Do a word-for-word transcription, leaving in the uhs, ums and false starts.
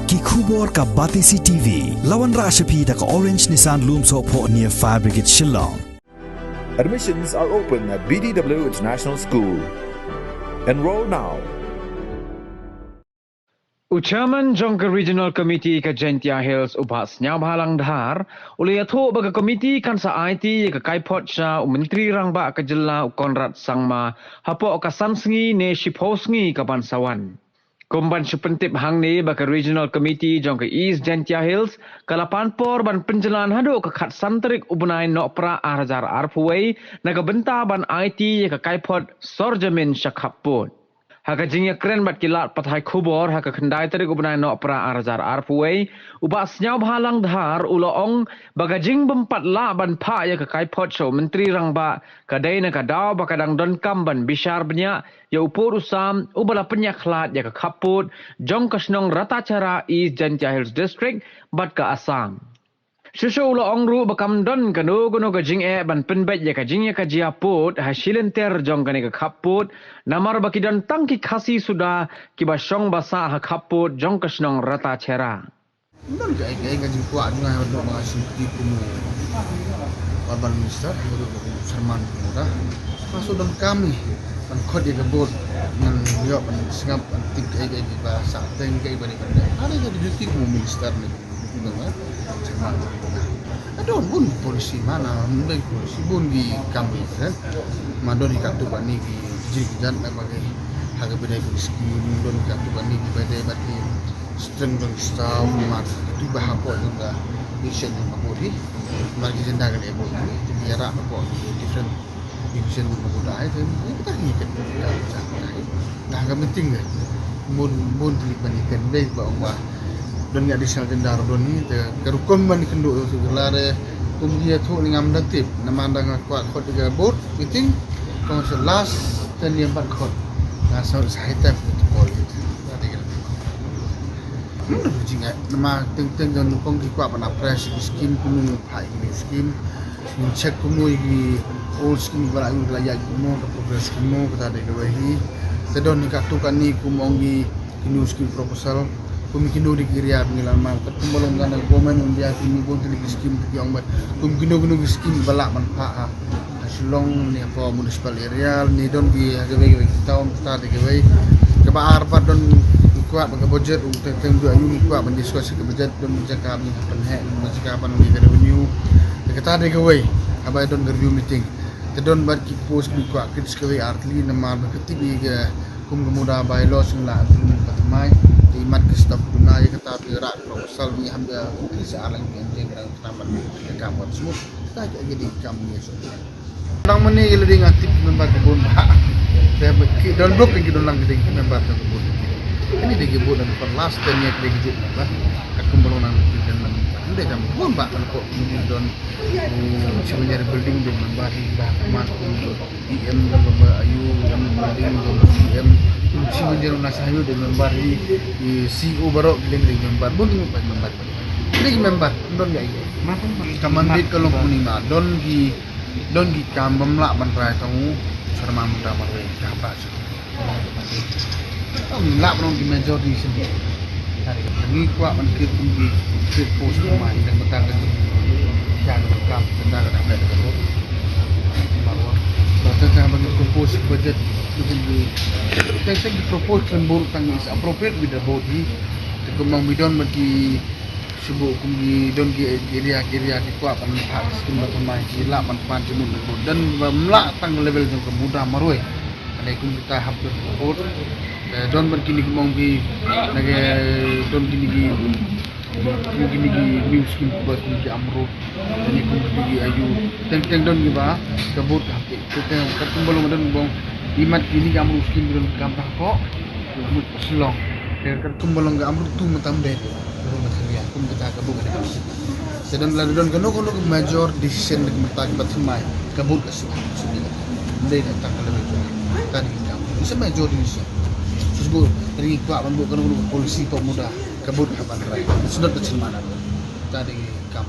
Ki khubor ka Batesi T V. La wanrah sha phi da ka Orange Nissan Lumsohphoh near Fire Brigade Shillong. Admissions are open at B D W International School. Enroll now. U Chairman jong ka Regional Committee ka Jaintia Hills, u Bah Sniawbhalang Dhar, u la ïathuh ba ka komiti kan sa aiti ïa ka kaiphod sha u Myntri Rangbah ka jylla, u Conrad Sangma, hapoh ka san sngi ne shiphew sngi ka ban sa wan. Kum ban shu pyntip hangne ba ka Regional Committee jong ka East Jaintia Hills ka la pan por ban pynjlan haduh ka khatsan tarik u bnai Nohprah ar hajar arphew wei na ka bynta ban aiti ïa ka kaiphod sor jamin sha khappud. Ha ka jingïakren bad ki lad pathai khubor ha ka khyndai tarik u bnai Nohprah ar hajar arphew wei, u Bah Sniawbhalang Dhar u la ong ba ka jingbym pat lah ban phah ïa ka kaiphod sha u Myntri Rangbah ka dei na ka daw ba ka dang donkam ban bishar bniah ïa u pud u sam uba la pynïakhlad ïa ka khappud jong ka shnong Ratacherra, East Jaintia Hills District, bad ka Assam. Shuh shuh u la ong ruh ba kam don kano kano ka jingeh ban pynbeit ïa ka jingïakajia pud ha shilynter jong kane ka khappud, namar ba ki don tang ki Khasi suda kiba shong ba sah ha khappud jong ka shnong Ratacherra. Don kaei kaei ka jingkwah jong nga ban ong ba nga sngewthuh kum u, urban minister, kum u chairman, kum u da. Nga shu donkam hi ban khot ïa ka vote, ngan ïoh ban sngap, ban tip kaei kaei kiba sah teng, kaei ba dei ban dei. Nga dei ka duty kum u minister ne kum u chairman. Nga don bun policy, mana bun policy, bun ki kam ki, eh. Ma don ki katto katne ki jingkjat na ba ki ha kaba dei ki skim, don ki katto katne kiba dei bad ki strength jong ki staff, ma kito ba hapoh jong ka nation jong ka body, ma ki agenda ka dei body, ki ïarap hapoh ki different division jong ka body, ai, te kita ki ïa ka, ka, ka, ka, na ka meeting ka bun, bun tylli ban ïa ka dei ba ong ba don ïa additional agenda ruh don hi, te ka rukom ban ïakynduh ïa u, te ka la re kum ki ïathuh, ngam da tip, namar da nga kwah khot ïa ka board meeting, kong sa last ten ïa pat khot. Nga sa sa hai time to call it. Ada ka. Hmm, jingeh. Namar teng teng jong nyngkong ki kwah ban approve ïa ki skim, kumno phah ïa ki skim. Ngin check kumno ïa ki old skim ba la ïoh, la ïaid kumno, ka progress kumno, kata dei kawei hi. Te don hi katto katne kum ong ki, ki new skim proposal. Kum kino dei ki area ba ngi la mar, katkum ba long ka na Government of India, kino bun tylli ki skim ki ong ba kum kino kino ki skim ba lah ban phah ha, ha Shillong ne hapoh municipal area ne, don ki ha kawei kawei ki town, kata dei kawei. Kaba ar pat don ki kwah ba ka budget, u teng teng ju ayu ki kwah ban discuss ka budget, don jaka ba ngi hap ban heh, don jaka ban ngi ka revenue. Kata dei kawei, haba don ka review meeting. Te don bad ki post ki kwah kit sa kawei ar tylli namar ba ka tip ïa ka kum ka mudda bylaw sngewlah implement ba thymmai. Te imat ka stop duna ïa kata, te rah proposal, ngi hap da kit sa ar lang ki engineer ka dang tang bad ka kam bad smooth. Kata ka ïa ka dei kam ngi so. Nang mane ïa lade nga tip member ka bun ba. Te ba ki don blok ki don lang ki dei member ka bun. Kane dei ki bun, dan per last ten ïa ki dei ki bun ba. Katkum ba long nang ki don lang. Dei kam bun ba kan ko ki don. U chief engineer building dei member hi, Bah Kumar, kum E M dei member, ayu, em building dei E M, kum chief engineer na sayu dei member hi, i C E O baroh dei, dei member, bun dei member. Dei member, don ïa i. Ka mandate ka long kumne ma, don ki, don ki kam bym lah ban rai tang u chairman mynta marwei, ka hap rah sha. Ym lah ban long ki major decision. Ngi kwah ban kit kum ki, kit post ma, ïa ka bynta ka jingïa ka kam, bynta ka dang leh ka vote. Marwei. Ba tang tang ba ngi propose budget, ngi tang tang ki propose kan vote tang is appropriate with the vote hi. Te kum ma ngi don ba ki Shu buh kum ki don ki area, ki area ki kwah ban phah skim ba thymmai, ki lah ban pan ki mut ban buh. Don bym lah tang level jong ka mudda marwei. Kane kum kita hap don ka vote. Eh, don bad kine ki mong ki, na ki don kine ki, kum kine ki new skim ba kum ki amrut. Kine kum kine ki ayu. Teng teng don ki ba ka vote hap ki. Teng teng katkum ba long don bong. Imat kine ki amrut skim don kam ta ko. Shillong. Te katkum ba long ka amrut tu matam de. Ka long ka thlia, kum kata ka buk ka dei. Te don la don kano kano ka major decision na ka bynta ka ba thymmai, ka buk ka shu, shu ni. Dei na ta ka level tu. Ta dei ka kam. It's a major decision. Shu buk, ta dei kwah ban buk kano kano ka policy pok muda, ka buk ka ban rai. It's not the chairman. Ta dei ka kam.